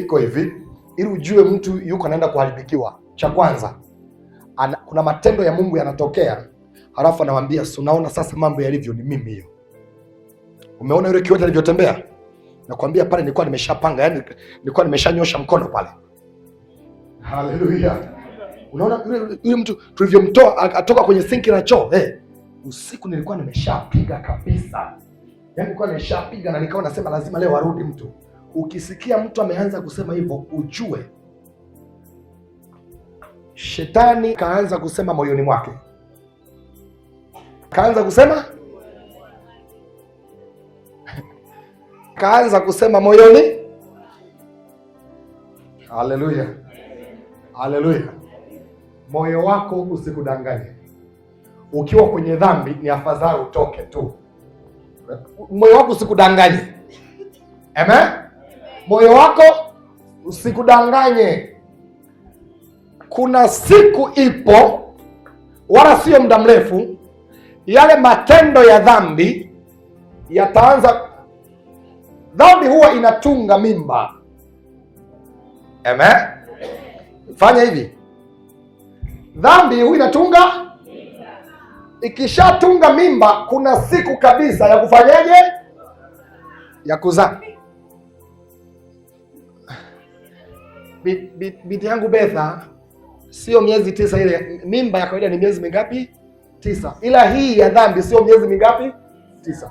Iko hivi, ili ujue mtu yuko anaenda kuharibikiwa, cha kwanza kuna matendo ya Mungu yanatokea, halafu anawambia si unaona sasa mambo yalivyo, ni mimi hiyo. Umeona yule kiwete alivyotembea? Nakwambia pale nilikuwa nimeshapanga, yani nilikuwa nimeshanyosha mkono pale. Haleluya! Unaona yule mtu tulivyomtoa atoka kwenye sinki la choo usiku nilikuwa nimeshapiga kabisa, yani nilikuwa nimeshapiga na nikawa nasema lazima leo arudi mtu. Ukisikia mtu ameanza kusema hivyo, ujue shetani kaanza kusema moyoni mwake, kaanza kusema kaanza kusema moyoni. Haleluya, haleluya! Moyo wako usikudanganye. Ukiwa kwenye dhambi ni afadhali utoke tu. Moyo wako usikudanganye. Amen. Moyo wako usikudanganye. Kuna siku ipo, wala sio muda mrefu, yale matendo ya dhambi yataanza. Dhambi huwa inatunga mimba. Amen. Fanya hivi, dhambi huwa inatunga, ikishatunga mimba, kuna siku kabisa ya kufanyaje? Ya kuzaa. Binti yangu Betha, sio miezi 9 ile mimba ya kawaida ni miezi mingapi? 9. Ila hii ya dhambi sio miezi mingapi? 9.